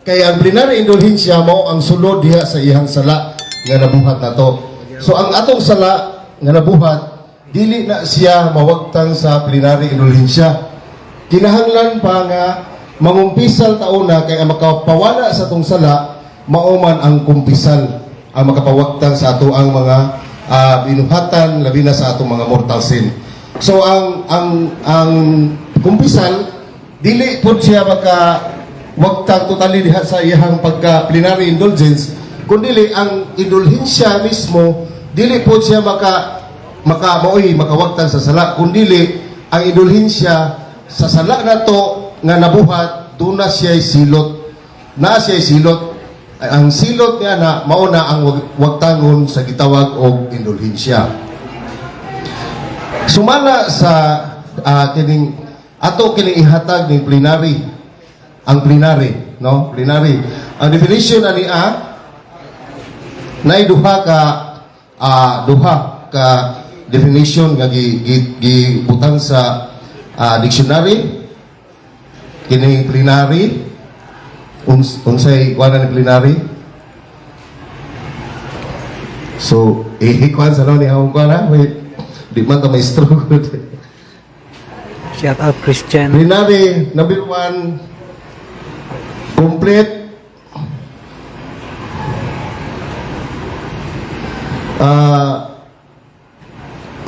Kay ang plenary indulhensya mao ang sulod diha sa iyang sala nga nabuhat nato. So ang atong sala nga nabuhat, dili na siya mawagtang sa plenary indulhensya. Kinahanglan pa nga mangumpisal tauna kay ang makapawala sa atong sala mao man ang kumpisal ang makapawagtang sa ato ang mga binuhatan, labi na sa atong mga mortal sin. So ang kumpisal, dili pud siya maka wagtang totally diha sa iyang pagka plenary indulgence, kundili ang indulhensya mismo dili pud siya maka maka maoy makawagtang sa sala, kundili ang indulhensya sa sala nato nga nabuhat, duna siya silot na siya silot. Ang silot niya na mao na ang wagtangon sa gitawag og indulhensya. Sumala sa kining ato kining ihatag ning plenary, ang plenary, no, plenary, ang definition ani a nay duha ka definition nga gi, gi, gibutang sa dictionary kining plenary. Unsay kuan ni plenary? So kuan sa no ni akong kuan ha, wait, di man ta maestro. Shout out, Christian. Plenary number 1, complete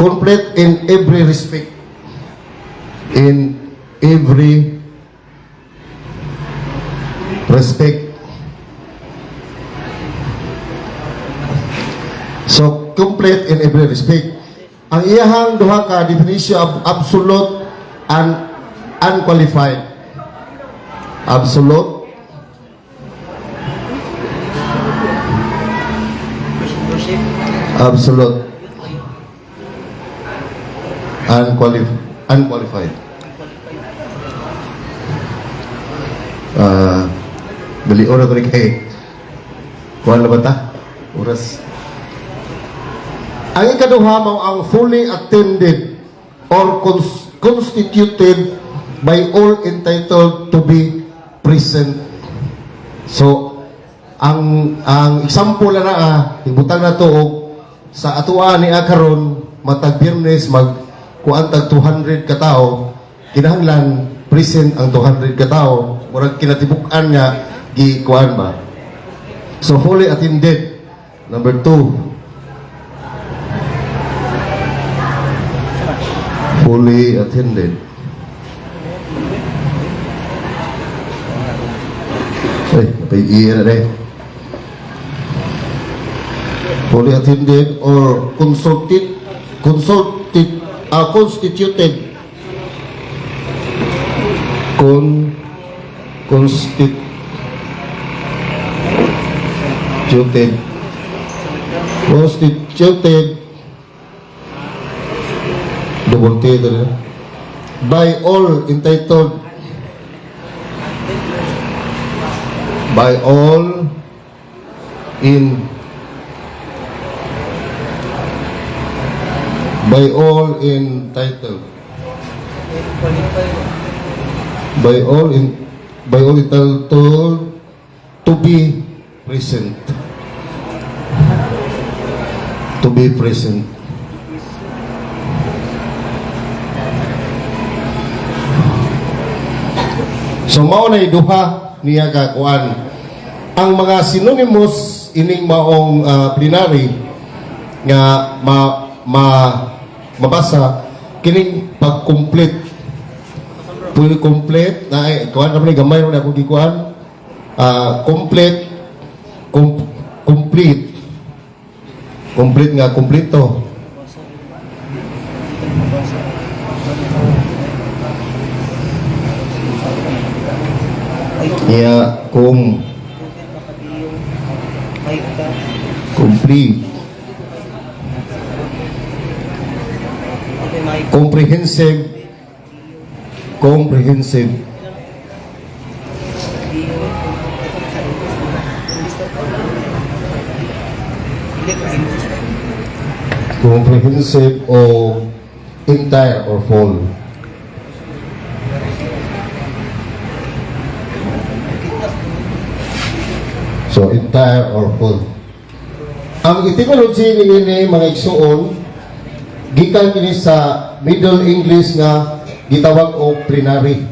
complete in every respect, in every respect. So complete in every respect. Ang iyahang duha ka definition of absolute and unqualified. Absolute absolute unqualified. Dali ora ko ni kay kuan na ba ta? Oras. Ang ikaduha mao ang fully attended or constituted by all entitled to be present. So, ang example na naa, ibutang na to og sa atoa ni karon matag Biyernes mag kuan tag 200 ka tawo, kinahanglan present ang 200 ka tawo, murag kinatibuk-an nga gi kuan ba. So fully attended. Number 2. Fully attended. Ay, napay na rin. Fully attended or consulted, consulted, constituted, constituted, constituted, double T ito rin, by all entitled, by all in by all entitled by all entitled to be present, to be present. So mao na duha niya ka kuan. Ang mga synonymous ining maong plenary nga ma, ma mabasa kining pag-complete, fully complete na eh, kuan kami gamay ro na akong gikuan, complete, complete, complete nga kompleto. Yeah, complete, comprehensive, comprehensive, comprehensive o entire or full. So entire or whole. Ang etymology niini, mga igsuon, gikan kini sa Middle English nga gitawag og plenary.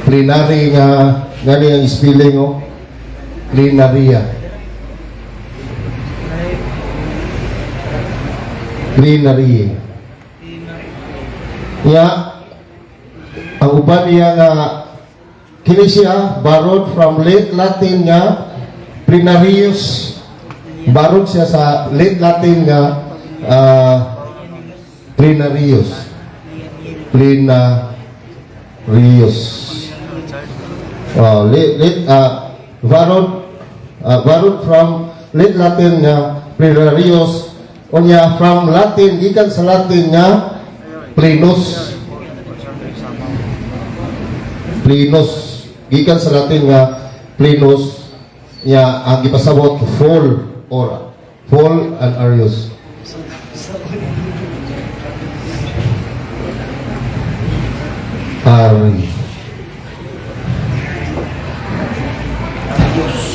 Plenary nga ngani ang spelling, oh. Plenaria. Plenary. Ya, ang uban niya nga kini siya borrowed from late Latin nga plenarius. Borrowed siya sa late Latin nga plenarius. Plenarius. Late, borrowed from late Latin nga plenarius, unya from Latin, gikan sa Latin nga plenus. Plenus, gikan sa Latin nga plenus nya ang gipasabot full or full and arius. Ari.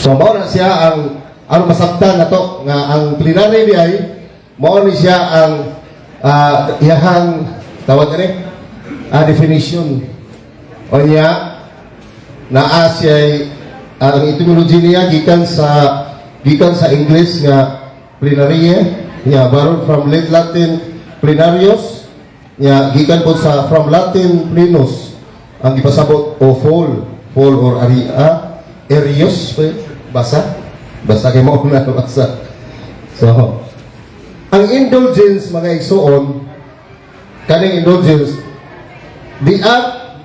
So mao na siya ang masabtan nato nga ang plenary di ay mao ni siya ang iyahang tawag ani definition. Unya naa siya ang etymology niya gikan sa English nga plenary nya borrowed from late Latin plenarius, nya gikan po sa from Latin plenus, ang gipasabot o full, full or aria, arius pa yun? Basa basta kay mao na basa. So ang indulgence, mga igsuon, kaning indulgence, the act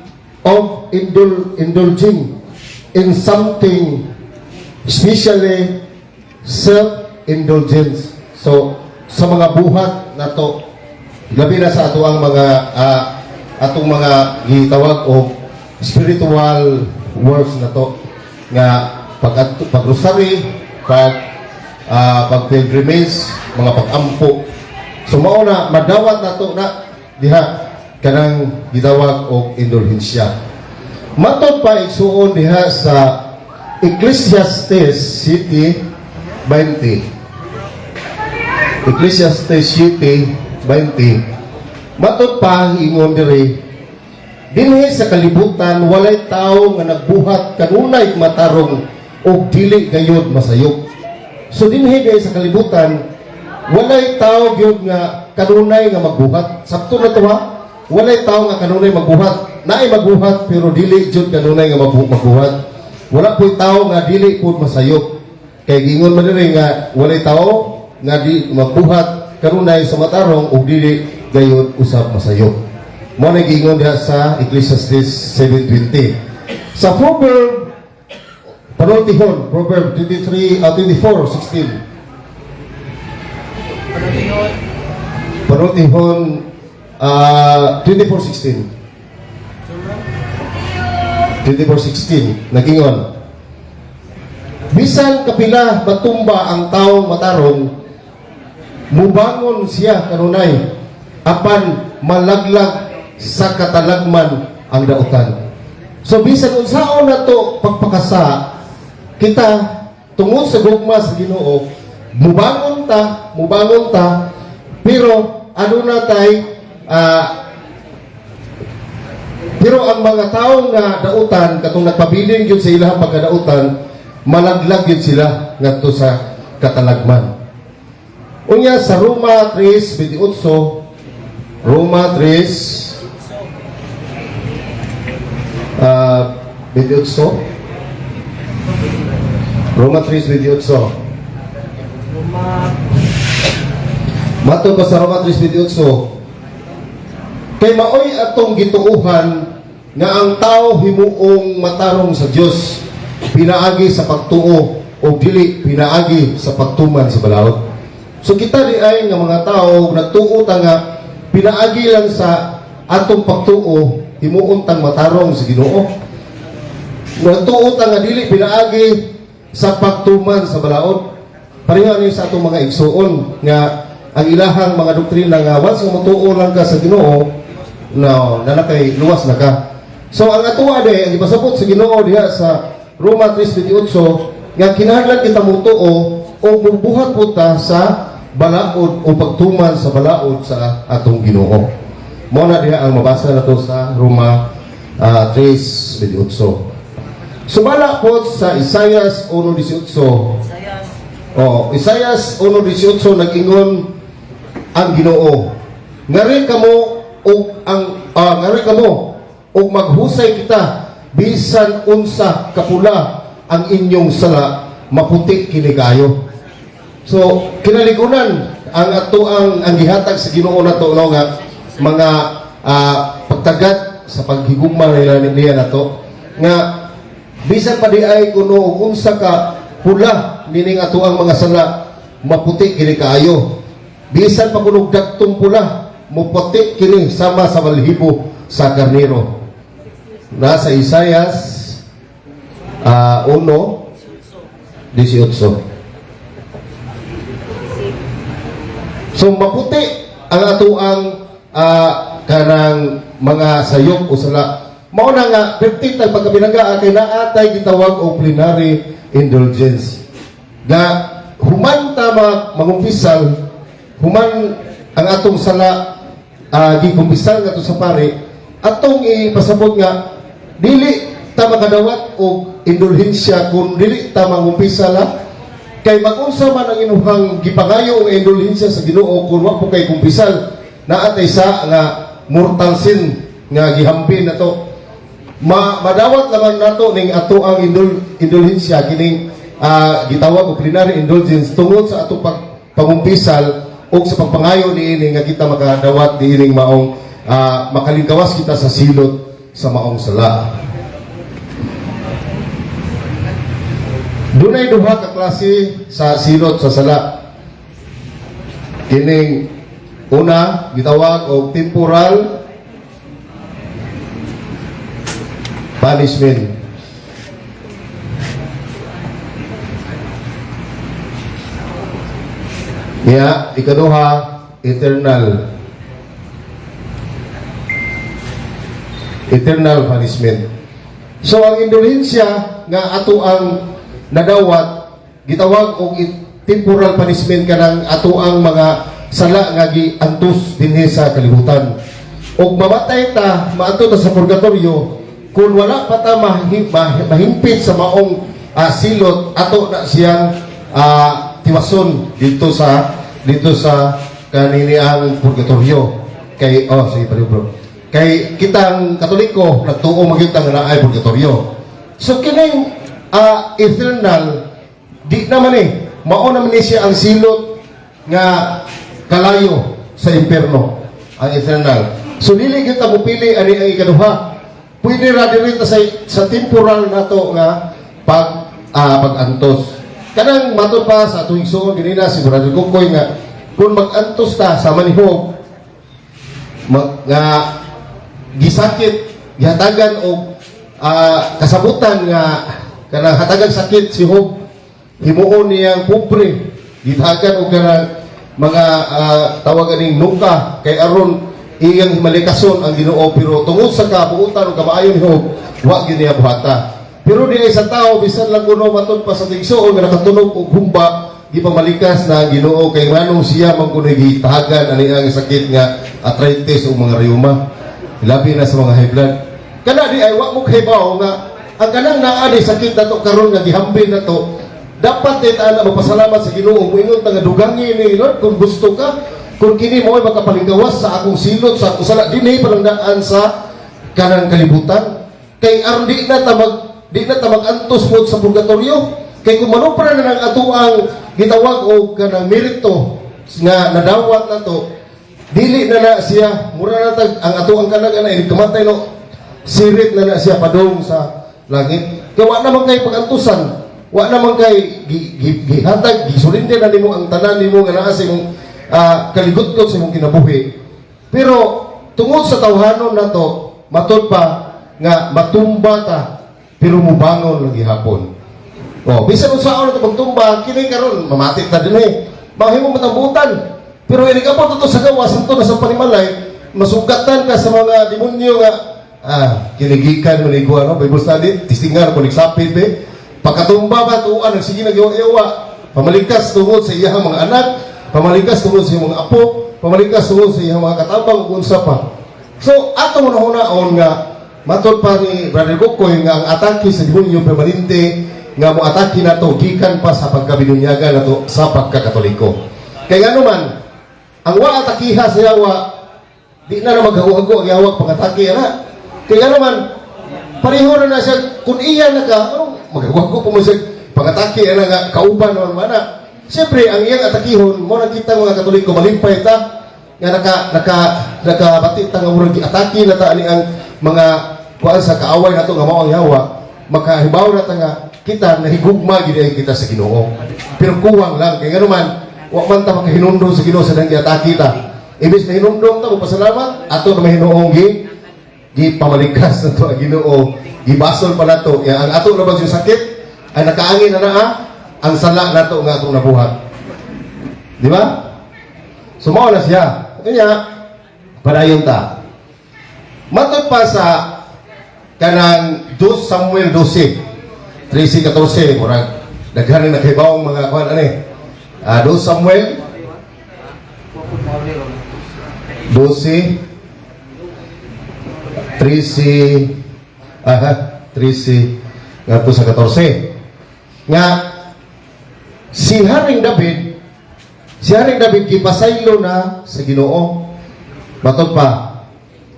of indulging in something, especially self-indulgence. So sa mga buhat nato, labi na sa ato ang mga atong mga gitawag og spiritual works nato nga pag pag-rosary, pag pilgrimage, mga pag-ampo. So mao na madawat nato na diha kanang gitawag og indulhensya. Matod pa, igsuon, diha sa Ecclesiastes 7:20. Ecclesiastes 7:20. Matod pa, ingon diri, "Dinhi sa kalibutan walay tao nga nagbuhat kanunay matarong ug dili gayud masayop." So dinhi gay sa kalibutan walay tao gyud nga kanunay nga magbuhat. Sakto na to, ha? Walay tao nga kanunay magbuhat. Naay magbuhat pero dili jud kanunay nga magbuhat. Wala po'y tao nga dili pud masayop. Kay giingon man diri nga walay tao nga di magbuhat kanunay sa matarong ug dili gayud usab masayop. Mao na giingon diha sa Ecclesiastes 7:20. Sa Proverb, panultihon, Proverb 23, 24:16. Panultihon 24:16. 24:16 nagingon, "Bisan kapila matumba ang taong matarong, mubangon siya kanunay, apan malaglag sa katalagman ang dautan." So bisan unsaon nato pagpakasa kita, tungod sa gugma sa Ginoo, mubangon ta, mubangon ta, pero aduna tay pero ang mga tawo nga dautan, katong nagpabilin gyud sa ilang pagkadautan, malaglag gyud sila ngadto sa katalagman. Unya sa Roma 3:28, Roma 3 28, Roma 3:28. Roma. Matod pa sa Roma 3:28, "Kay maoy atong gituuhan nga ang tao himuong matarong sa Dios pinaagi sa pagtuo o dili pinaagi sa pagtuman sa balaod." So kita di ay nga mga tao nagtuo ta nga pinaagi lang sa atong pagtuo himuon tang matarong sa Ginoo. Nagtuo ta nga dili pinaagi sa pagtuman sa balaod. Pareho ani sa atong mga igsuon nga ang ilahang mga doktrina nga once nga motuo lang ka sa Ginoo, no, na kay luwas na ka. So ang atoa de, ang ipasabot sa Ginoo diha sa Roma 3:28 nga kinahanglan kita motuo o mubuhat po ta sa balaod o pagtuman sa balaod sa atong Ginoo. Mao na diha ang mabasa nato sa Roma 3:28. Sumala po sa Isaias 1:18. Isayas. Oh, Isaias 1:18, nag-ingon ang Ginoo. Ngari kamo og ang ngari kamo og maghusay kita, bisan unsa kapula ang inyong sala, maputi kini kayo. So kinaligunan ang ato ang gihatag sa Ginoo nato, no, nga mga pagtagat sa paghigugma nila niya nato nga bisan pa di ay kuno og unsa ka pula nining ato ang mga sala, maputi kini kaayo. Bisan pa kuno dagtong pula, muputi kini sama sa balhibo sa karnero. Nasa Isaias 1:18. So maputi ang ato ang kanang mga sayop o sala. Mao na nga perti tag pagkabinaga kay naatay gitawag og plenary indulgence. Nga human ta mangumpisal, human ang atong sala gikumpisal ngadto sa pari, atong ipasabot nga dili ta makadawat og indulhensya kung dili ta mangumpisal ha? Kay magunsa man ang imuhang gipangayo og indulhensya sa Ginoo kung wa po kay kumpisal, naatay sa nga mortal sin nga gihambin nato. Madawat naman nato ning ato ang indulhensya kining gitawag og plenary indulgence tungod sa atong pangumpisal ug sa pagpangayo niini nga kita makadawat niining maong makalingkawas kita sa silot sa maong sala. Dunay duha ka klase sa silot sa sala. Kining una gitawag og temporal punishment. Niya, ikaduha, eternal. Eternal punishment. So ang indulhensya nga ato ang nadawat gitawag og temporal punishment, kanang ato ang mga sala nga giantos dinhi sa kalibutan. Og mamatay ta, maadto ta sa purgatorio, kung wala pa ta mahimpit sa maong silot, ato na siyang tiwason dito sa kanini ang purgatorio. Kay, oh sige pare bro. Kay kitang Katoliko nagtuo magyud ta nga naay purgatorio. So kining eternal di naman eh mao naman ni siya ang silot nga kalayo sa impierno, ang eternal. So dili kita mopili ani ang ikaduha. Pwede ra diri ta sa temporal nato nga pag-antos. Kanang matud pa sa atong igsuon ganina, si Brother Kukoy, nga kung mag-antos ta sa manihog nga gisakit, gihatagan og kasabutan nga kanang hatagan sakit si Job, himuon niyang pobre, gitagan og kanang mga tawag aning nuka kay aron iyang malikason ang Ginoo, pero tungod sa kabuutan o kamaayo ni Job, wa gyud niya buhata. Pero di ay sa tao, bisan lang kuno matud pa sa tigsuon nga nakatunog og humba, gipamalikas na ang Ginoo kay nganong siya man kuno gitahagan ani ang sakit nga arthritis o mga rheuma, labi na sa mga high blood. Kana di ay wa mo kahibaw nga ang kanang naa di sakit nato karon nga gihambin nato, dapat di ta na magpasalamat sa Ginoo, moingon ta nga dugangi ni Lord kung gusto ka, kung kini mo ay makapalingkawas sa akong silot sa akong sala dinhi palangdaan sa kanang kalibutan, kay aron di na ta magantos pod sa purgatorio. Kay kung manupra na ng atoang gitawag og kanang merito nga nadawat nato, dili na na siya mura na tag ang atoang kalag ana kamatay, no, sirit na na siya padung sa langit kay wa naman kay pagantusan, wa naman kay gihatag, gisurrender na nimo ang tanan nimo nga naa sa imong kaligutgot sa imong kinabuhi. Pero tungod sa tawhanon nato, matud pa nga matumba ta pero mubangon lang gihapon. Oh, bisan unsaon nato pagtumba, kini karon mamati ta dinhi. Mahimo matambutan. Pero inig abot to sa gawas, ato na sa panimalay, masugatan ka sa mga demonyo nga kinigikan mo ni ano, Bible study, tistingan ko nagsapit eh. Pagkatumba ba tuan, sige nag-iwa, pamaligtas tungod sa iyang mga anak, pamaligtas tungod sa iyang mga apo, pamaligtas tungod sa iyang mga katabang ug unsa pa. So atong hunaon nga matod pa ni Brother Gokoy nga ang atake sa demonyo permanente nga mo atake nato gikan pa sa pagkabinunyagan nato sa pagkakatoliko. Kay ngano man ang wa atakiha sa yawa, di na na maghago-hago ang yawa pag-atake ana. Kay ngano man pareho na na siya kung iya na ka, anong maghago-hago pa mo siya pag-atake ana nga kauban naman mana. Siyempre ang iyang atakihon mo na kita mga Katoliko, malimpay ta nga nakabati ta nga murag giatake na ta ani ang mga kuan sa kaaway nato nga mao ang yawa, makahibaw na ta nga kita nahigugma gid ay kita sa Ginoo. Pero kuwang lang kay ngano man wa man ta makahinumdom sa Ginoo sa dang giatake ta. Imbes na hinumdom ta pasalamat, ato na mahinuong gi gipamaligtas nato ang Ginoo, gibasol pa nato. Ya, ang ato na bang yung sakit ay nakaangin na naa ang sala nato nga atong nabuhat, di ba? So mao na siya. Kanya padayon ta. Matod pa sa kanang 2 Samuel 12 13 14, murag daghan na nakahibawong mga kuan ani. 2 Samuel 12 13, aha, 13 ngadto sa 14 nga si Haring David gipasaylo na sa Ginoo. Matod pa,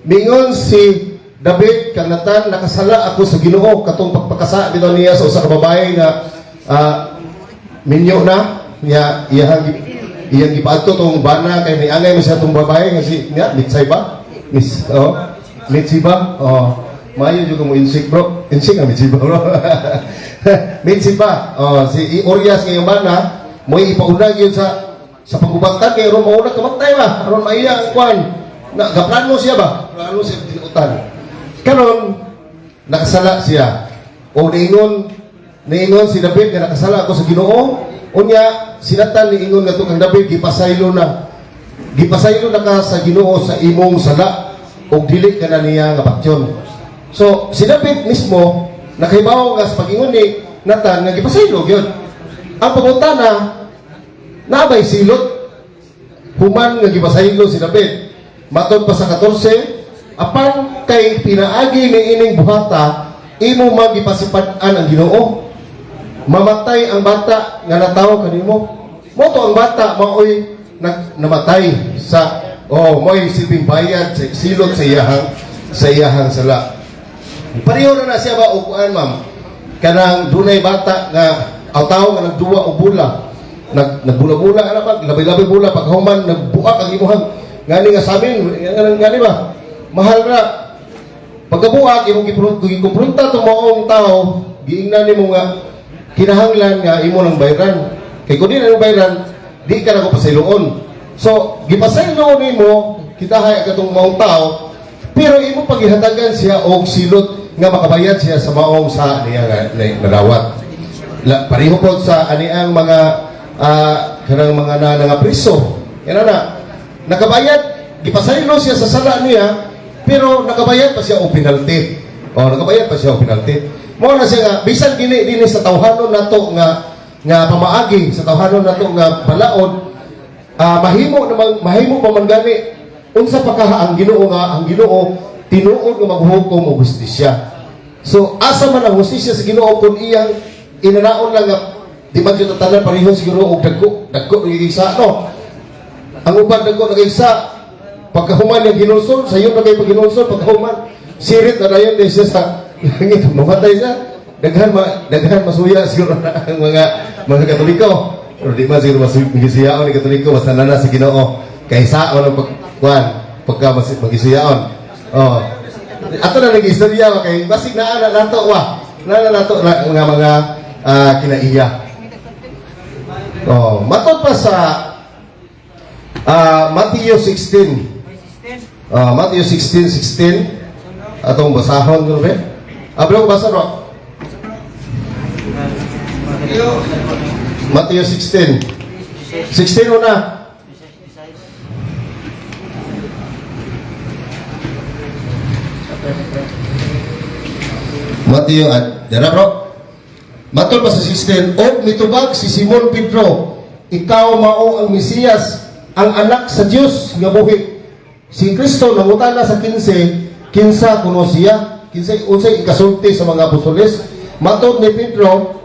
mingon si David kang Nathan, "Nakasala ako sa Ginoo," katong pagpakasa bitaw niya sa usa ka babae nga minyo na niya, iyang gipaadto tong bana kay niangay mo siya tong babae nga si niya Mitsay ba, Miss, oh, Mitsiba, oh. Maayo jud mo insik, bro. Insik ang Mitsiba, bro. Mitsiba. Oh, si Urias ngayong bana mo ipauna gyud sa pagubatan kay aron mauna kamatay ba, aron maiya ang kwan na gaplano siya ba, plano siya tinuutan. Karon nakasala siya o niingon si David nga, "Nakasala ako sa Ginoo." Unya si Nathan niingon nga kang David, "Gipasaylo na ka sa Ginoo sa imong sala ug dili ka na niya nga patyon." So si David mismo nakahibaw nga sa pag-ingon ni Nathan nga gipasaylo gyud. Ang pangutana, nabay silot human nga gipasaylo si David? Matod pa sa 14, "Apan kay pinaagi ni ining buhata, imo magipasipad-an ang Ginoo. Mamatay ang bata nga natawo kanimo." Mao to ang bata maoy namatay sa, oh, mo'y silbing bayad sa silot sa iyahang sala. Pareho na na siya ba og kuan, ma'am, kanang dunay bata nga aw tawo nga nagduwa og bula, nagbula-bula ana ba, labay-labay bula, paghuman nagbuak ang imuhang ngani nga samin ngani ba, mahal ra. Pagkabuak imong gikumpronta tong maong tao, giingnan nimo nga kinahanglan nga imo nang bayran kay kun di na imo bayran, di ka na ko pasayloon. So gipasaylo nimo kitahay katong maong tao, pero imo paghihatagan siya og silot nga makabayad siya sa maong sa niya nga nadawat. La, pareho po sa ani ang mga kanang mga na nga priso yan na nakabayad, gipasaylo siya sa sala niya, pero nakabayad pa siya og penalty. Oh, nakabayad pa siya og penalty. Mao na siya nga bisan dili dinhi sa tawhanon nato nga nga pamaagi, sa tawhanon nato nga balaod, mahimo namang mahimo pa man gani, unsa pa kaha ang Ginoo nga ang Ginoo tinuod nga maghukom og hustisya? So asa man ang hustisya sa Ginoo kung iyang inanaon lang nga di man gyud tanan pareho siguro og dagko dagko ng isa, no? Ang uban dagko ng isa, pagkahuman niya ginulsol, sayon na kay pagginulsol, pagkahuman sirit na dayon di siya sa langit, mamatay siya. Daghan masuya siguro na ang mga Katoliko, pero di man siguro magisuyaon ni Katoliko, basta na na sa Ginoo kay saon ang pagkuan pagka magisuyaon. Oh, ato na nag-istorya kay basig naa na nato wa na na nato na, nga mga kinaiya. Oh, matod pa sa Matthew 16. Matthew 16:16. Atong basahon gud be. Bro, basa, bro. Matthew 16. 16 una. Matthew, at dara, bro. Matod pa sa 16, og mitubag si Simon Pedro, "Ikaw mao ang Mesiyas, ang anak sa Dios nga buhi." Si Kristo nangutana sa 15, kinsa kuno siya? Kinsa, unsay ikasulti sa mga apostoles? Matod ni Pedro,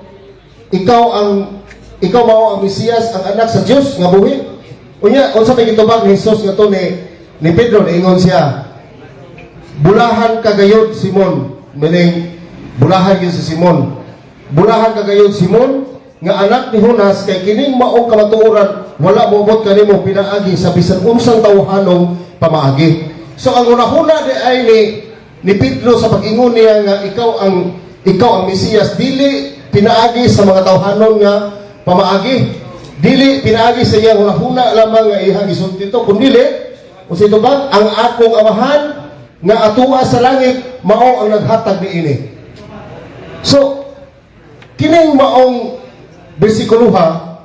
Ikaw mao ang Mesiyas, ang anak sa Dios nga buhi." Unya, unsa may gitubag ni Jesus ngadto ni Pedro? Niingon siya, "Bulahan ka gayod, Simon." Meaning, bulahan gyud si Simon. "Bulahan ka gayod, Simon, nga anak ni Jonas, kay kining maong kamatuoran wala moabot kanimo pinaagi sa bisan unsang tawhanong pamaagi." So ang hunahuna di ay ni Pedro sa pag-ingon niya nga ikaw ang Mesiyas, dili pinaagi sa mga tawhanon nga pamaagi. Dili pinaagi sa iyang hunahuna lamang nga iyang gisulti to, kundili unsa ito ba? Ang akong Amahan nga atua sa langit mao ang naghatag niini. So kining maong bersikuloha,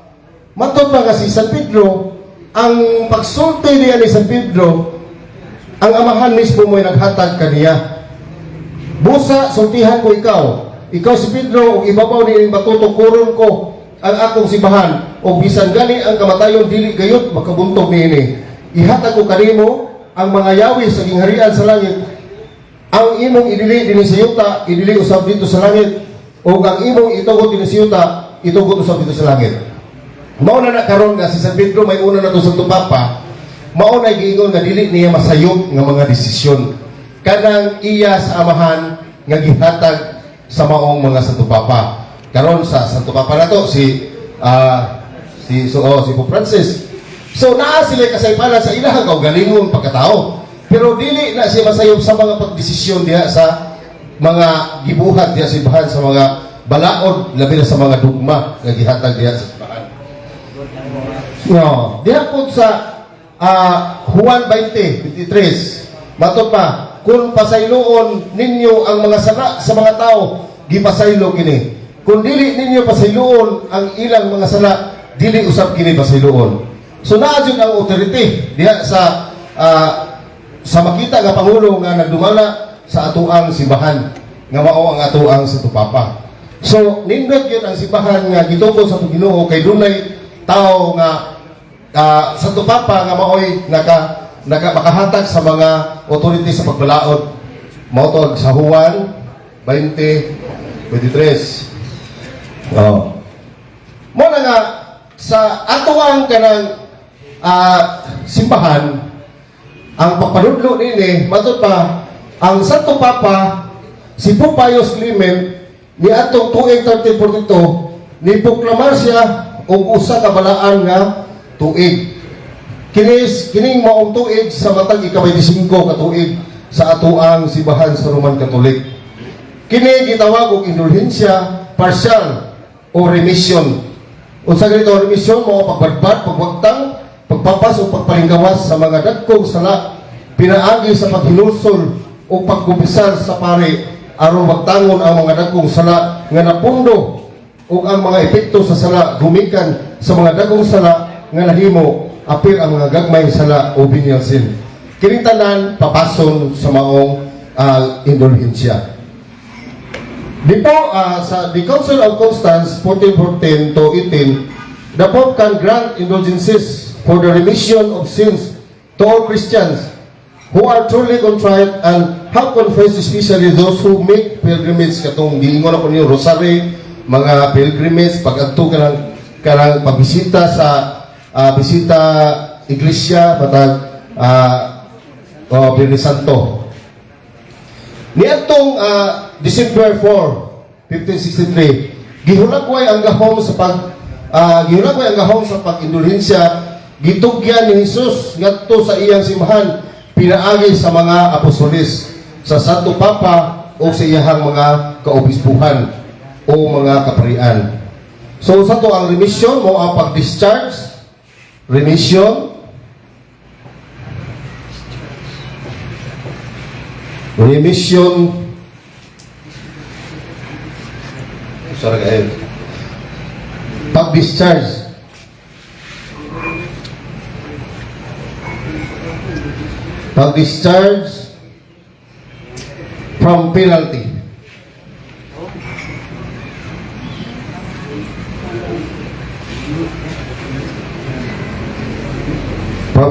matod pa nga si San Pedro, ang pagsulti niya ni San Pedro, ang Amahan mismo mo'y naghatag kaniya. "Busa, sultihan ko ikaw. Ikaw si Pedro, ug ibabaw ni bato tukuron ko ang akong simbahan, ug bisan gani ang kamatayon dili gayud makabuntog niini. Ihatag ko kanimo ang mga yawi sa gingharian sa langit. Ang imong idili dinhi sa yuta, idili usab didto sa langit, ug ang imong itugot dinhi sa yuta, itugot usab didto sa langit." Mao na na karon nga si San Pedro may una na to Santo Papa, mao na giingon nga dili niya masayop nga mga desisyon. Kanang iya sa Amahan nga gihatag sa maong mga Santo Papa. Karon sa Santo Papa na to si so, oh, si Pope Francis. So naa sila kasaypanan sa ilahang kaugalingon pagkatao. Pero dili na siya masayop sa mga pagdesisyon diha sa mga gibuhat diha sa simbahan, sa mga balaod, labi na sa mga dugma nga gihatag diha sa simbahan. No, diha po sa Juan 20:23. Matod pa, "Kung pasayloon ninyo ang mga sala sa mga tao, gipasaylo kini. Kung dili ninyo pasayloon ang ilang mga sala, dili usab kini pasayloon." So naa jud ang authority diha sa makita nga pangulo nga nagdumala sa atoang simbahan nga mao ang atoang Santo Papa. So nindot yun ang simbahan nga gitukod sa Ginoo kay dunay tao nga Santo Papa nga maoy naka, naka makahatag sa mga authority sa pagbalaod. Mao to sa Juan 20:23. Oh. Mo na nga sa atoang kanang simbahan, ang pagpanudlo nini, matod pa ang Santo Papa si Pope Pius Clement ni atong tuig 1342, ni proklamar siya og usa ka balaan nga tuig. Kining maong tuig sa matag ika-25 ka tuig sa atoang simbahan sa Roman Catholic. Kini gitawag og indulhensya partial o remission. Unsa ganito ang remission? Mao pagbadbad, pagwagtang, pagpapas o pagpalinggawas sa mga dagkong sala pinaagi sa paghinulsol o pagkumpisal sa pari aron wagtangon ang mga dagkong sala nga napundo ug ang mga epekto sa sala gumikan sa mga dagkong sala nga nahimo, apil ang mga gagmay sala o venial sin. Kining tanan papason sa maong indulhensya. Di po, sa the Council of Constance 1414 to 18, the Pope can grant indulgences for the remission of sins to all Christians who are truly contrite and have confessed, especially those who make pilgrimage, katong giingon ako niyo, rosary, mga pilgrimage, pag-adto kanang pagbisita sa bisita iglesia matag oh, Biyernes Santo. Niadtong December 4, 1563, gihulagway ang gahom sa pag-indulhensya gitugyan ni Jesus ngadto sa iyang simbahan pinaagi sa mga apostoles, sa Santo Papa o sa iyahang mga kaobispuhan o mga kaparian. So sa to ang remission mo ang pag-discharge, remission, remission, sorry kayo, pag-discharge, pag-discharge from penalty.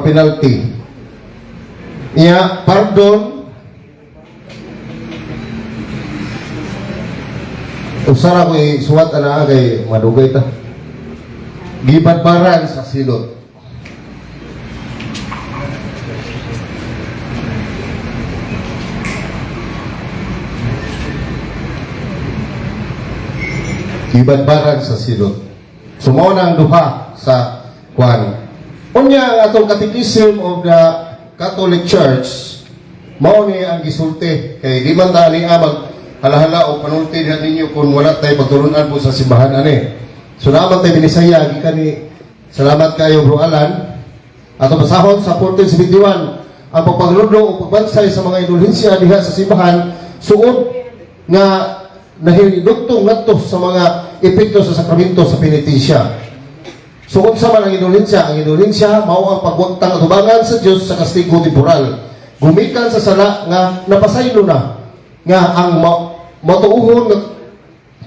or penalty. Iya, pardon, usara ko isuwat ana kay madugay ta. Gibadbaran sa silot. Gibadbaran sa silot. So mao na ang duha sa kwan. Unya, ang atong Catechism of the Catholic Church, mao ni ang gisulti kay di man ta ni mag halahala o panulti diha ninyo kung wala tayo pagtulunan po sa simbahan ani. So naa man tay binisaya gikan ni, salamat kayo, Bro Alan. Ato basahon sa 1471 ang pagpagludlo o pagbansay sa mga indulhensiya diha sa simbahan suod nga nahidugtong ngadto sa mga epekto sa sakramento sa penitensya. So unsa man ang indulhensiya? Ang indulhensiya mao ang pagwagtang atubangan sa Dios sa kastigo temporal gumikan sa sala nga napasaylo na nga ang matuohon nga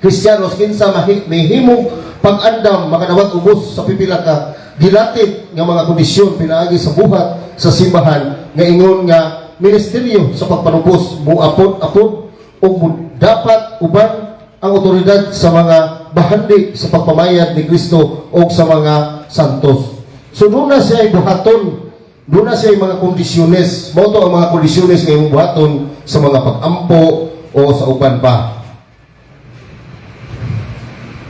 Kristiyanos kinsa mahimong pag-andam makadawat ubos sa pipila ka gilatit nga mga kondisyon pinaagi sa buhat sa simbahan nga ingon nga ministeryo sa pagpanubos muapod-apod ug dapat uban ang otoridad sa mga bahandi sa pagpamayad ni Kristo o sa mga santos. So doon na siya buhaton, doon na siya mga kondisyones. Mao to ang mga kondisyones nga imong buhaton sa mga pag-ampo o sa uban pa.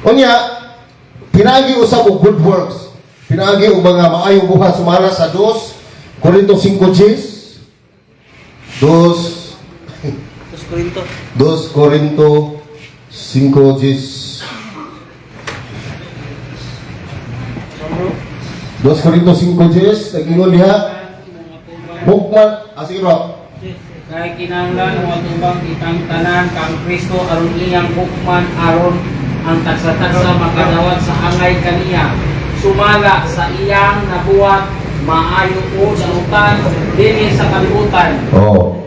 Unya, pinaagi usab og good works. Pinaagi og mga maayong buhat sumala sa 2 Corinto 5 Gs 2 Dos Corinto. 2 Corinto 5 Gs 2 Corinto 5 Gs nag-ingon diha hukman, ah, sige, bro. Kay kinahanglan moatubang kitang tanan kang Kristo aron iyang hukman, aron ang tagsa-tagsa makadawat sa angay kaniya sumala sa iyang nabuhat, maayo o dautan, dinhi sa kalibutan. Oh.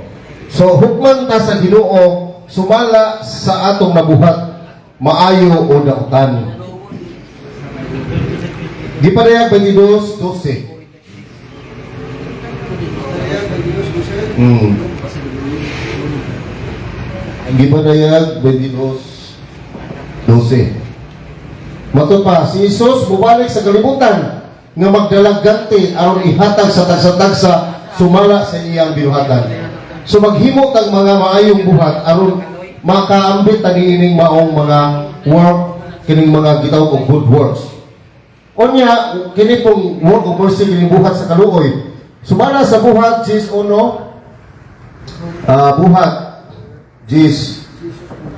So hukman ta sa Ginoo sumala sa atong nabuhat, maayo o dautan. Gipadayag 22:12. Gipadayag 22:12. Matod pa, si Jesus bumalik sa kalibutan nga magdalag ganti aron ihatag sa tagsa-tagsa sumala sa iyang binuhatan. So maghimo tag mga maayong buhat aron makaambit ta niining maong mga work, kining mga gitawag og good works. Unya, kini pong work of mercy, kining buhat sa kaluoy. Sumala sa Buhat 10:1, Buhat 10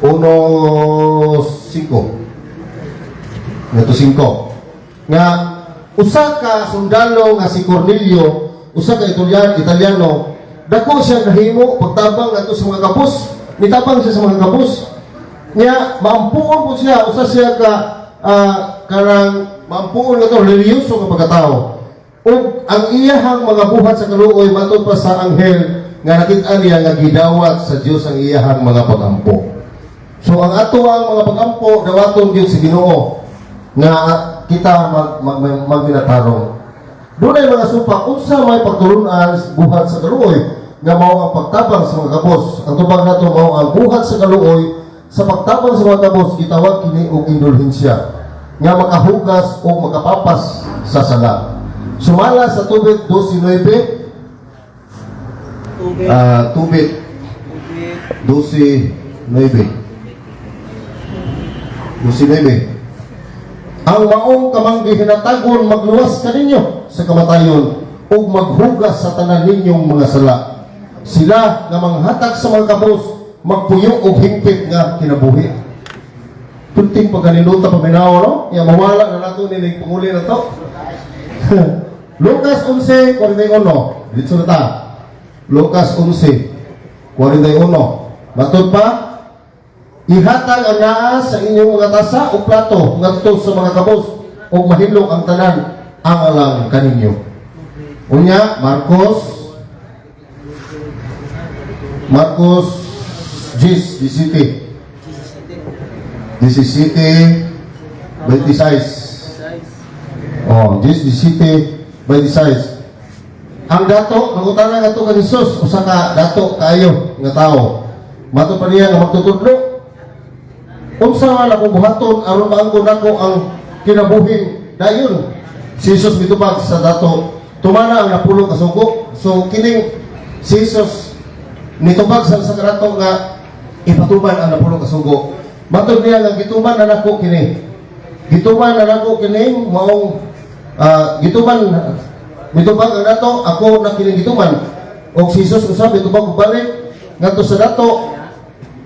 1:5 ngadto 5 nga usa ka sundalo nga si Cornelio, usa ka Italiano, dako siya nahimo pagtabang ngadto sa mga kapos. Nitabang siya sa mga kapos niya, maampuon po siya, usa siya ka karang maampuon nga to, relihiyoso nga pagkatao, ug ang iyahang mga buhat sa kaluoy, matod pa sa anghel nga nakita niya nga gidawat sa Dios ang iyahang mga pagampo. So ang ato ang mga pagampo, dawaton gyud sa Ginoo nga kita magminatarong. Dunay mga supak unsa may pagtulunan buhat sa kaluoy nga mao ang pagtabang sa mga kabos. Ang tubag nato mao ang buhat sa kaluoy sa pagtabang sa mga kabos, gitawag kini og indulhensya nga makahugas o makapapas sa sala. Sumala sa Tubit 12:9. Tubig. Tubit 12:9. 12:9. Ang maong kamanggi hinatagon magluwas kaninyo sa kamatayon ug maghugas sa tanan ninyong mga sala. Sila nga manghatag sa mga kabos magpuyo og hingpit nga kinabuhi. Tunting pagkaniluta paminaw, no? Ya mawala na nato ni panguli na to. Lucas 11:41. Dito na ta. Lucas 11:41. Matod pa, ihatag ang naa sa inyong mga tasa o plato ngadto sa mga kabos ug mahilok ang tanan ang alang kaninyo. Unya, Marcos 10, 17. 17, 26. Oh, 10, 17, 26. Ang dato, nangutana ngadto kang Jesus, usa ka dato kaayo nga tao. Matod pa niya nga magtutudlo, "Unsa man akong buhaton aron maangkon nako ang kinabuhing dayon?" Si Jesus mitubag sa dato, "Tumana ang napulo ka sugo." So kining si Jesus nitubag sa kadato nga ipatuman ang napulo ka sugo. Matod niya nga, "Gituman na nako kini. Gituman na nako kining maong gituman." Mitubag ang dato, "Ako na kining gituman." Og si Jesus usab mitubag og balik ngadto sa dato,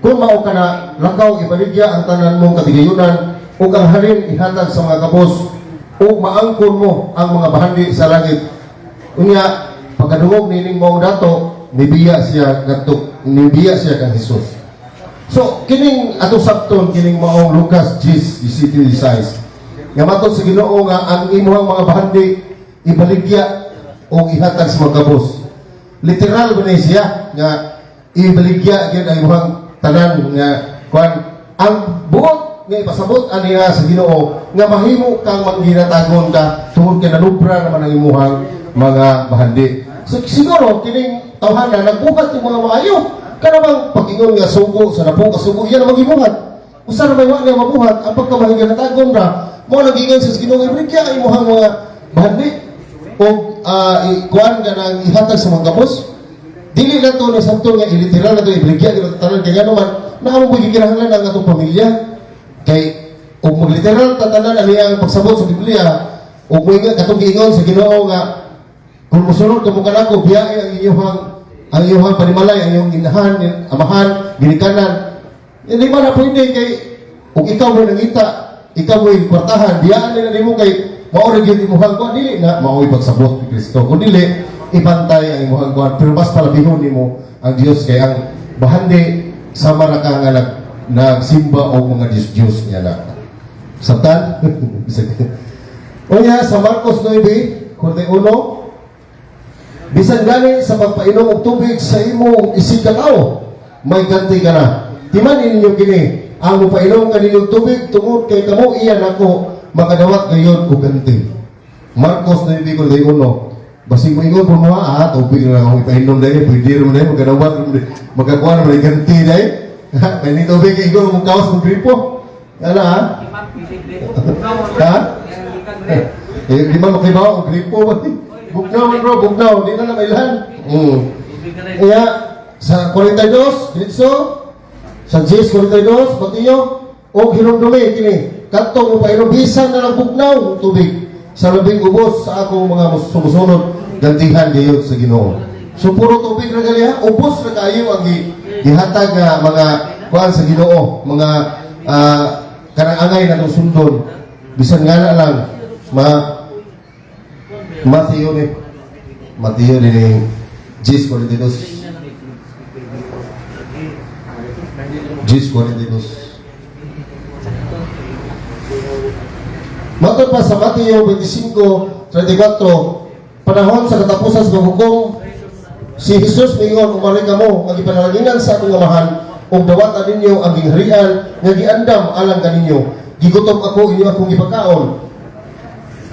"Kung mao ka na, lakaw, ibaligya ang tanan mong katigayunan ug ang halin ihatag sa mga kapos ug maangkon mo ang mga bahandi sa langit." Unya, pagkadungog nining maong dato, nibiya siya ngadto, nibiya siya kang Jesus. So, kining ato sabton, kining maong Lucas 10, 17, 16. Nga matod sa Ginoo nga ang imuhang mga bahandi ibaligya o ihatag sa mga kabos. Literal ba ni siya nga ibaligya gyud ang imuhang tanan nga kuan? Ang buot nga ipasabot aniya sa Ginoo nga mahimo kang mangginatagon ka tungod kay nanubra naman ang imuhang mga bahandi. So siguro kining tawhana nagbuhat yung mga maayo kana bang pag-ingon nga sugo sa napo ka sugo, iya na magibuhat. Usa na may wa niya mabuhat ang pagkamahiganatagon ra mo nagingon sa Ginoo, ibaligya ang imuhang mga bahandi o kuan ka nang ihatag sa mga kapos. Dili lang to ni sabto nga iliteral na to, ibaligya gyud tanan, kay ngano man naa mo gikinahanglan ang atong pamilya. Kay ug magliteral ta tanan ani ang pagsabot sa Biblia ug moingon katong giingon sa Ginoo nga kung mosunod kamo kanako, biyae ang inyong panimalay, ang inyong inahan, amahan, ginikanan, hindi man na pwede. Kay ug ikaw mo nangita, ikaw mo kwartahan, biyaan nila nimo kay mao ra gyud imong kuan. Dili na mao pagsabot ni Kristo kun dili ibantay ang imong kuan, pero mas palabihon nimo ang Dios kay ang bahandi sama ra ka nga nagsimba og mga Diyos-Diyos niya na sabtan. Unya sa Marcos 9:41, "Bisan gani sa pagpainom og tubig sa imong isig ka tawo, may ganti ka na. Timan ninyo kini, ang mopainom kaninyong tubig tungod kay kamo iya nako, makadawat gayon og ganti." Marcos 9:41. Basig moingon po mo, "Ah, tubig na lang akong ipainom dahil, pwede rin mo dahil, magkadawat rin mo dahil, magkakuha naman ay ganti dahil." Kaya ni tubig, ingon mo kawas mong gripo. Ano ha? Ha? Eh, di ba makibaw ang gripo? Bugnaw man bro, bugnaw. Di na lang mailhan. Kaya, sa 42, diretso, sa 10:42, Mateo, og hinumdumi kini, kadtong mopainom bisan na lang bugnaw tubig sa labing ubos sa akong mga sumusunod, gantihan gayud sa Ginoo. So puro tubig ra gali ha, ubos ra kaayo ang gihatag nga mga kuan sa Ginoo, mga kanang angay natong sundon. Bisan nga na lang ma Mateo ni Mateo ni 10:42, 10:42. Matod pa sa Mateo 25:34, panahon sa katapusan sa paghukom, si Jesus miingon, "Umali kamo, nga gipanalanginan sa akong Amahan, ug dawata ninyo ang gingharian nga giandam alang kaninyo. Gigutom ako, inyo akong gipakaon.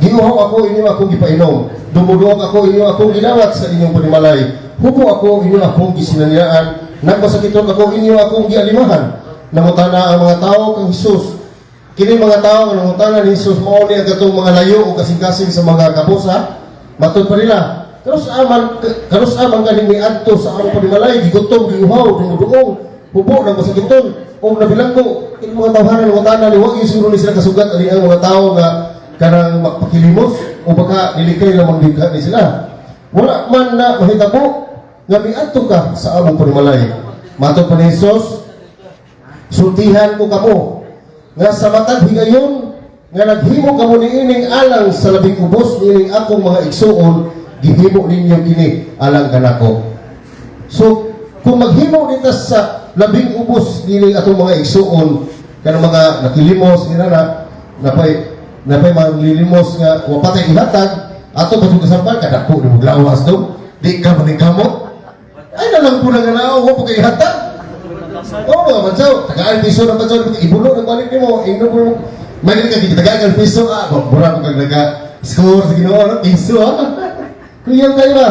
Giuhaw ako, inyo akong gipainom. Dumuduok ako, inyo akong gidawat sa inyong panimalay. Hubo ako, inyo akong gisinaniyaan. Nagmasakiton ako, inyo akong gialimahan." Nangutana ang mga tao kang Jesus. Kini mga tao nga nangutana ni Jesus mao ni ang katong mga layo o kasing-kasing sa mga kapusa. Matod pa nila, "Kanus-a man kaning miadto sa among panimalay, gigutom, giuhaw, dumuduong, hubo, nagmasakiton, o nabilanggo?" Kini mga tawhana nangutana ni, wag siguro ni sila kasugat ani ang mga tao nga kanang magpakilimos o baka nilikay lamang digha ni sila. "Wala man na mahitabo nga miadto ka sa among panimalay." Matod pa ni Jesus, "Sultihan ko kamo nga sa matag higayon nga naghimo kamo niining alang sa labing ubos niining akong mga igsuon, gihimo ninyo kini alang kanako." So, kung maghimo nita sa labing ubos niining atong mga igsuon, kanang mga nakilimos nila na napay manglilimos nga wa patay ihatag ato pa kasampal kadako ni muglawas do di ka maningkamot ay na lang po na nga nao mo kay ihatag. Oo, mga badyaw, tagaan piso ng badyaw, ibulo ng balik nimo, ingno mo, may ka tagaan piso, ah, mura mo kag naga score sa Ginoo, no? Piso, ah. Kuya kayo ba?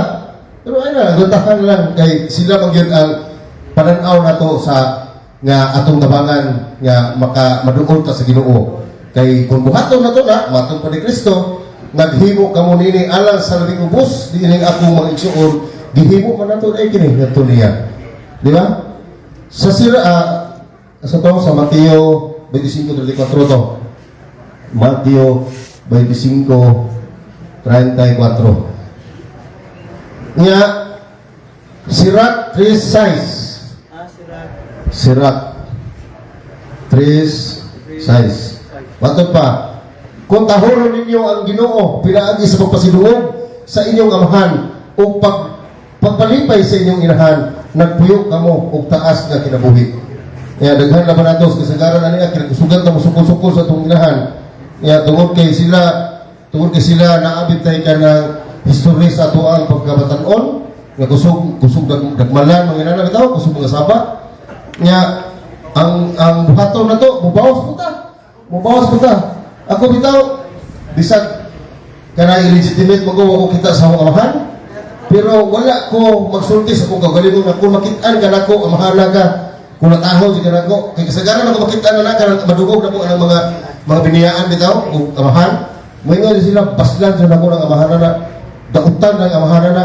Pero ay na, guntahan lang kay sila man gyud ang pananaw nato sa nga atong tabangan nga maka maduol ta sa Ginoo. Kay kung buhaton nato na, matod pa ni Kristo, "Naghimo kamo nini alang sa labing ubos diining akong mga igsuon, gihimo man nato ay kini ngadto niya." Di ba? Sa sira sa to sa Mateo 25:34 to. Mateo 25:34. Nya Sirach 3:6. Ah, Sirach. Sirach 3:6. Matod pa, "Kung tahuron ninyo ang Ginoo pinaagi sa pagpasidungog sa inyong amahan o pagpalipay sa inyong inahan, nagpuyo kamo og taas nga kinabuhi." Ya, daghan na ba nato sa kasagaran ani nga kinakusugan ta mosukol-sukol sa atong inahan. Ya, tungod kay sila naabit tay ka ng history sa ato ang pagkabatan-on nga kusog kusog dagmalan mga inana bitaw, kusog mga saba. Nya ang buhaton nato, mubawas po ta. Mubawas po ta. Ako bitaw, bisag kana illegitimate mo ko, wa ko kita sa akong amahan. Pero wala ko magsulti sa akong kaugalingon nga kung makit-an ka nako, amahana ka, kung natahon si kanako, kay kasagaran ako makit-an na kanang madugog na ko ang mga biniyaan bitaw ug amahan. Moingon sila, baslan sa nako ng amahan na, dautan ng amahan na.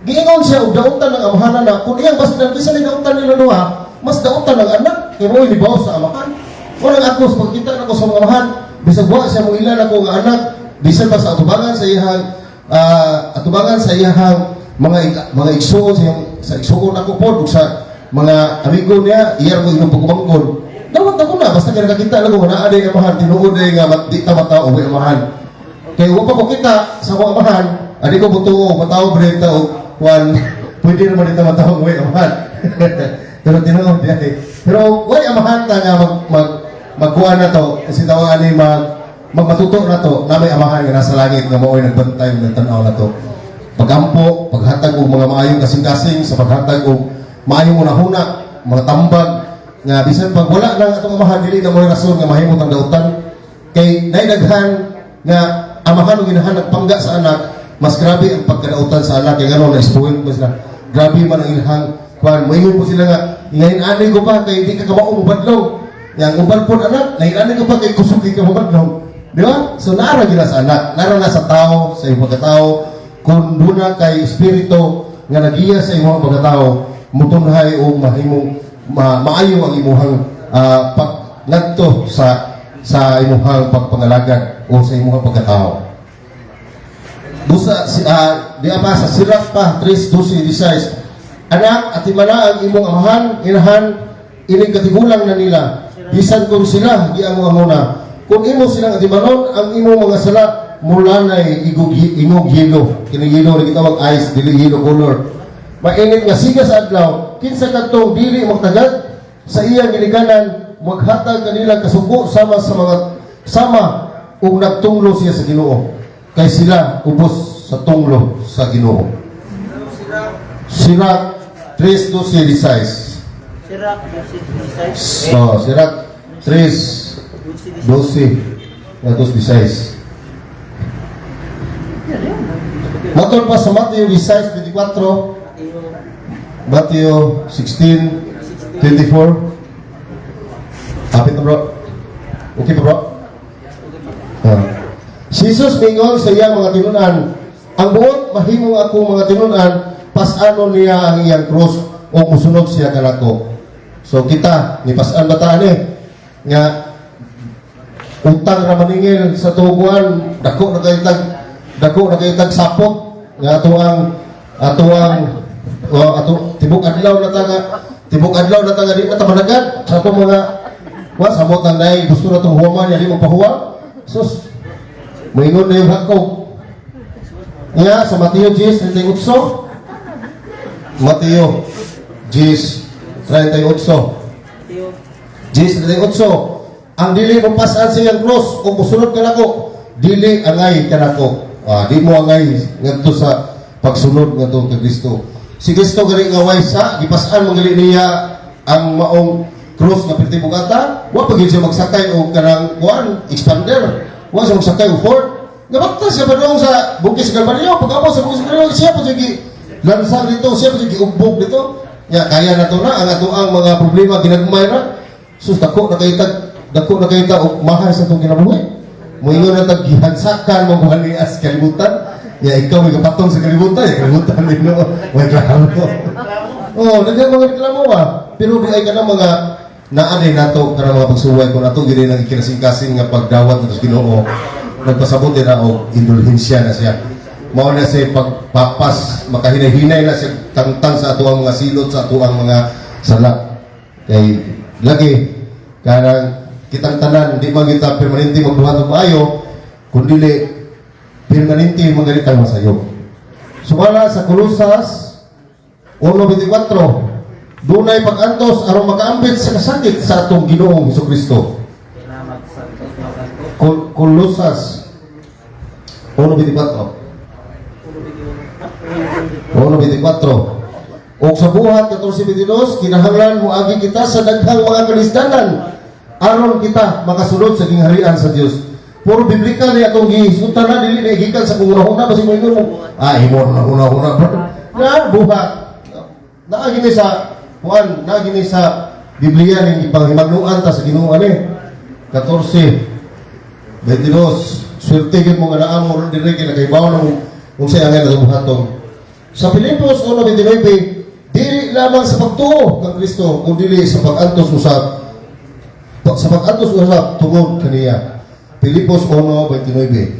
Giingon siya og dautan ng amahan na, kung iyang baslan bisa ni dautan nila duha, mas dautan ng anak kay mo libaw sa amahan. Walang ako sa pagkita nako sa mga amahan, bisag wa siya mo ilan ako nga anak, bisan pa sa atubangan sa iyang mga igsuon, sa iyang sa igsuon ako pod ug sa mga amigo niya, iya mo imong pagumangkon. Dawat ako na basta kay nakakita lang ko naa day amahan, tinuod day nga di ta matawo og amahan. Kay wa pa ko kita sa akong amahan, adi ko butuo matawo bre ta og kwan, pwede naman dito matawo og amahan. Pero tinuod diay. Pero way amahan ta nga mag mag magkuan na to, kasi tawa ani magmatuto na to na may amahan nga nasa langit nga mao'y nagbantay ug nagtan-aw na to. Pagampo, paghatag og mga maayong kasing-kasing, sa paghatag og maayong hunahuna, mga tambag nga bisan pag wala na atong amahan, dili na mo'y rason nga mahimo tang dautan. Kay naidaghan nga amahan ug inahan nagpangga sa anak, mas grabe ang pagkadautan sa anak kay ngano na-spoil mo sila. Grabe man ang ilahang kuan, moingon po sila nga ngayon ani ko pa kay di ka kamao mobadlong. Yang uban po anak, ngayon ani ko pa kay kusog kay ka mobadlong. Di ba? So naara gila sa anak, naara na sa tao, sa imong pagkatao, kung duna kay espiritu nga nagiya sa imong pagkatao, mutunhay o mahimong maayo ang imuhang pagladto sa imuhang pagpangalagad o sa imuhang pagkatao. Busa si di pa sa Sirach pa 3:12-16. "Anak, atimana ang imong amahan, inahan, ining katigulang na nila. Bisan kung sila giango-angona. Kung imo silang atimanon, ang imong mga sala mulanay igog ingog yelo." Kini yelo rin gitawag ice, dili yellow color. "Mainit nga siga sa adlaw, kinsa kadtong dili magtagad sa iyang ginikanan, maghatag kanila kasuko sama sa mga sama ug nagtunglo siya sa Ginoo. Kay sila ubos sa tunglo sa Ginoo." Sirach 3:12-16. Sirach, 12, 16. So, Sirach 3, 12, 16. Matod pa sa Matthew 16:24, Matthew 16:24. Kapit na, bro. Okay pa, bro? Ah. Si Jesus mingon sa iyang mga tinunan, "Ang buot mahimong akong mga tinunan, pas-anon niya ang iyang krus o musunod siya kanako." So kita, ni pas-an ba ta ani? Nga utang ra maningil sa tuguan, dako na kay tag sapot nga ato ang o, ato tibok adlaw na ta nga di na ta managad sa atong mga wa samot ang nay gusto na tong huwaman niya di mo pahuwa. Sus, moingon na yung hakog niya sa Mateo 10:38. Mateo 10:38. 10:38. "Ang dili mo pas-an sa iyang cross o musunod kanako, dili angay kanako." Ah, di mo angay ngadto sa pagsunod ngadto kay Kristo. Si Kristo gali nga way sa gipas-an mo gali niya ang maong cross nga perti bugata, wa pa gyud siya magsakay og kanang kuan expander. Wa siya magsakay og Ford. Gabakta siya padung sa Bukis Kalbaryo, pag-abot sa Bukis Kalbaryo, siya pa siya gi Lansang dito, siya pa giugbog dito. Ya, kaya na to na ang ato ang mga problema ginagmay ra. Sus, dako na kay ta og mahal sa atong kinabuhi. Moingon na tag gihansakan mo as kalibutan. Ya, ikaw may kapatong sa kalibutan, ya kalibutan nino. May klaro. Oh, daghan mga reklamo ba? Pero di ay kana mga naa din nato kana mga pagsuway kung ato gid nang ikinasing-kasing nga pagdawat nato sa Ginoo, nagpasabot din na og indulhensya na siya. Mao na siya pagpapas, makahinay-hinay na siya tangtang sa ato ang mga silot, sa ato ang mga sala. Kay lagi kanang kitang tanan di man kita permanente magbuhat og maayo, kundi permanente magalitang masayop. Sumala sa Kolosas 1:24, dunay pag-antos aron makaambit sa kasakit sa atong Ginoong Hesukristo. Salamat sa Santos. Kolosas 1:24. 1:24. Og sa Buhat 14:22, kinahanglan moagi kita sa daghang mga kalisdanan aron kita makasulod sa gingharian sa Dios. Puro biblical ni atong gihisgutan na, dili na gikan sa kung una-una, basi mo ingon mo, ah, imo na una-una. Na buhat. Naa gini sa kuan, naa gini sa Biblia ning ipanghimagnuan ta sa Ginoo ani. 14:22. Swerte gyud mo nga naa mo ron diri kay nakaibaw na mo kung sa angay na buhaton. Sa Filipos 1:29, dili lamang sa pagtuo kang Kristo, kun dili sa pag-antos usab tungod kaniya. Filipos 1:29.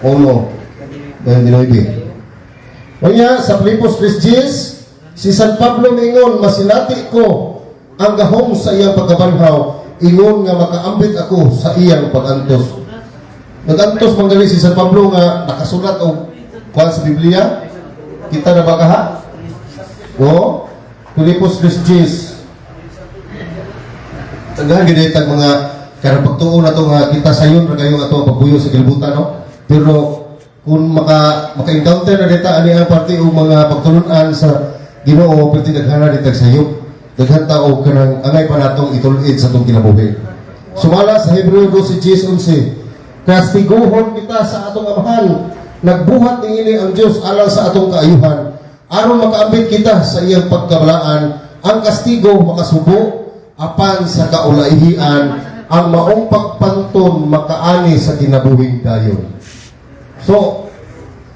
1:29. Unya sa Filipos 3:10, si San Pablo mingon, "Masinati ko ang gahom sa iyang pagkabanhaw, ingon nga makaambit ako sa iyang pag-antos." Nag-antos man gali si San Pablo nga nakasulat og kuan sa Biblia. Kita na ba kaha? O Filipos 3:10. Daghan gid tag mga karang pagtuo na to nga kita sayon ra kayo nga ato ang pagbuyo sa kalibutan, no. Pero kung maka-encounter na dita ani ang parte og mga pagtulun-an sa Ginoo, perti daghan na ditag sayop. Daghan ta og kanang angay pa natong itul-id sa atong kinabuhi. Sumala sa Hebreo 12:11, kastiguhon kita sa atong Amahan. Nagbuhat niini ang Dios alang sa atong kaayuhan, aron makaambit kita sa iyang pagkabalaan. Ang kastigo makasubo, apan sa kaulaihian ang maong pagpanton makaani sa kinabuhing dayon. So,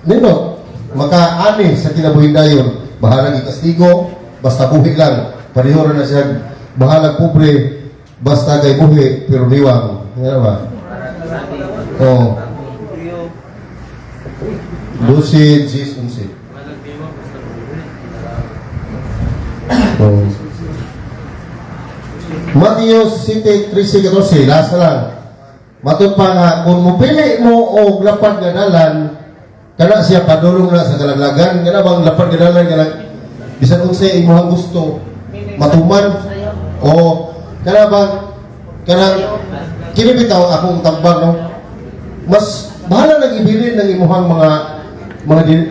nindot, makaani sa kinabuhing dayon, bahalag ikastigo, basta buhi lang. Pareho ra na siya, bahalag pobre, basta kay buhi, pero liwang. Nga ba? Oh. 12:10, 11. Oh. Mateo 7:13-14, last na lang. Matod pa nga, kung mupili mo og lapad nga dalan, kana siya padulong na sa kalaglagan, kana bang lapad nga dalan nga bisan unsay imong gusto, matuman, o kana bang kanang kini bitaw akong tambang, no, mas bahala nang ibilin ng imuhang mga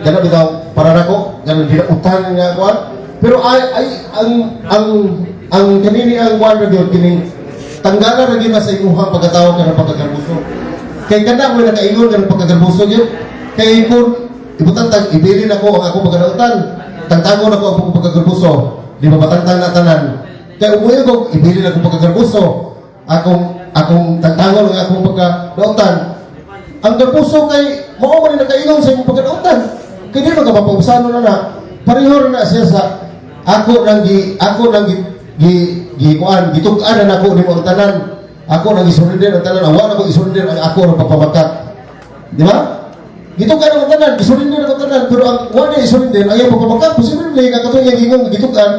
kana bitaw para nako kanang dinautan nga kuan, pero ay ang kanini ang kuan ra gyud, kining tanggalan ra gyud na sa imuhang pagkatawo kanang pagkagarbuso, kay kana mo nakaingon kanang pagkagarbuso gyud. Kay kung ibutang tag ibilin ako ang akong pagkadautan, tangtangon ako ang akong pagkagarbuso, di ba matangtang na tanan? Kay umuyo ko ibilin akong pagkagarbuso, akong tangtangon ang akong pagkadautan, ang garbuso kay mao man ni nakaingon sa imong pagkadautan, kay di man ka mapaubsano na na. Pareho ra na siya sa ako nang gi kuan, gitug-an na nako nimo ang tanan, ako nang isurrender ang tanan, awa na ko isurrender ang ako ng pagpamakat, di ba? Gitug-an ang tanan, isurrender ang tanan, pero ang wa na isurrender ang iyang pagpamakat. Posible nga katong iyang ingon gitug-an,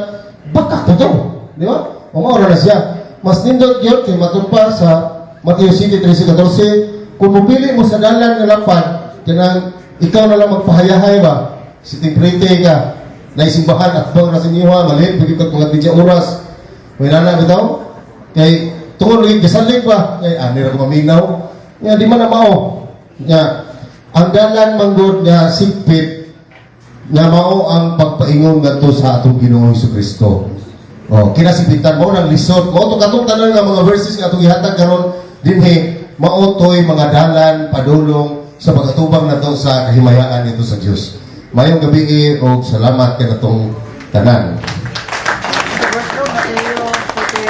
bakak to, di ba? O mao ra na siya, mas nindot gyud kay matud pa sa Mateo 7:13-14, kung mupili mo sa dalan nga lapad, kanang ikaw na lang magpahayahay ba, sitting pretty ka naisimbahan at bang na sa inyo ha, malihit pag ikot mga 20 oras may nana bitaw kay tungod lagi gasalig ba kay ani ra ko maminaw nga di man na mao nga ang dalan manggod nga sikpit nga mao ang pagpaingon ngadto sa atong Ginoong Kristo. Oh, kinasipitan mo ng lisod. Mao to katong tanan nga mga verses nga atong gihatag karon dinhi, mao toy mga dalan padulong sa pag-atubang nato sa kahimayaan nito sa Dios. Maayong gabii og salamat kanatong tanan. Mateo, City.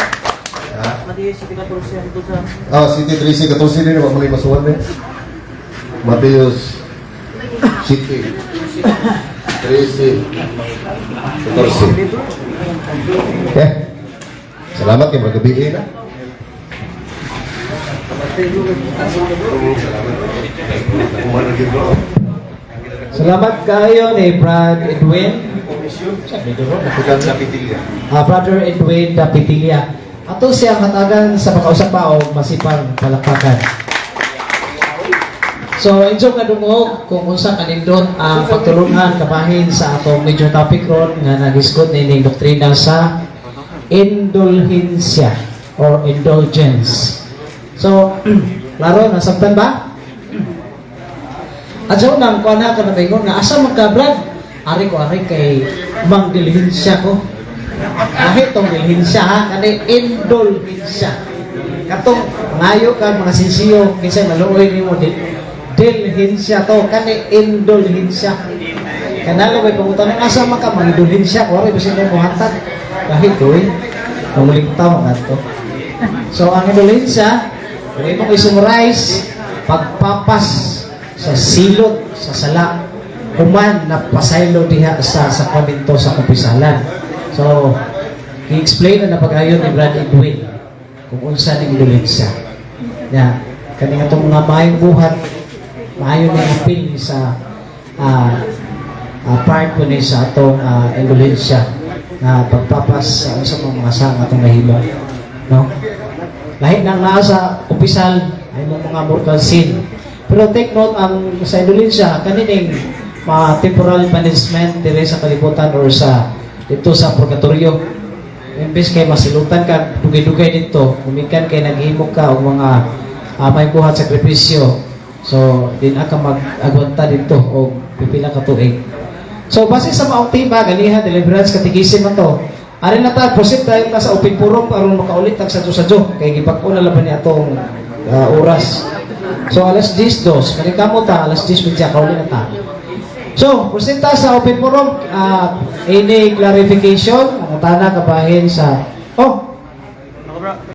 Mateo City 14 ito sa Ah, City 13, 14 din, wa mo na masuwan eh. Mateus City 13, 14. Okay. Salamat kay magabi na. Salamat kayo ni Brad Edwin. Brother Edwin Dapitilia. Ato siya hatagan sa makausap pa o masipang palakpakan. So, enjoy nga dungog kung unsa kanindot ang pagtulungan kabahin sa atong major topic ron nga nagisgot nining doktrina sa indulhensya or indulgence. So, klaro, nasabtan ba? At sa unang kuha na ka na maingon nga asa man ka, Brad? Ari ko ari kay mang dilihensya ko. Kahit tong dilihensya ha, kani indulhensya. Katong mangayo ka mga sinsiyo kinsa maluoy nimo dilhensya to kani indulhensya. Kanalo may pangutana asa man ka mang indulhensya ko ari bisin mo hatag. Kahit oy mamuligtaw kadto. So ang indulhensya, kung imong i-summarize, pagpapas sa silot sa sala human na pasaylo diha sa sakramento sa kumpisalan. So, i-explain na napagayon ni Brad Edwin kung unsa ning indulhensya. Ya, kani nga itong mga maayong buhat, maayo ni apil sa part ko ni sa atong indulhensya na pagpapas sa unsa mga sala atong nahimo. No? Lahi nang naa sa opisyal ay mga mortal sin. Pero take note ang sa Indonesia kanining mga temporal punishment dire sa kalibutan or sa dito sa purgatorio. Imbes kay masilutan ka dugay-dugay dito, gumikan kay naghimo ka og mga may buhat sakripisyo. So, din ka mag-agwanta dito og pipila ka tuig. So, base sa maong tema, ganiha, deliverance, catechism na to. Ari na ta, proceed tayo ta sa open forum aron makaulit tag sadyo-sadyo. Kay gibag-o na laban ni atong oras. So, alas 10:02. Kaning ta, alas 10:30, kauli na ta. So, proceed ta sa open forum. Any clarification, mga tana kabahin sa. Oh,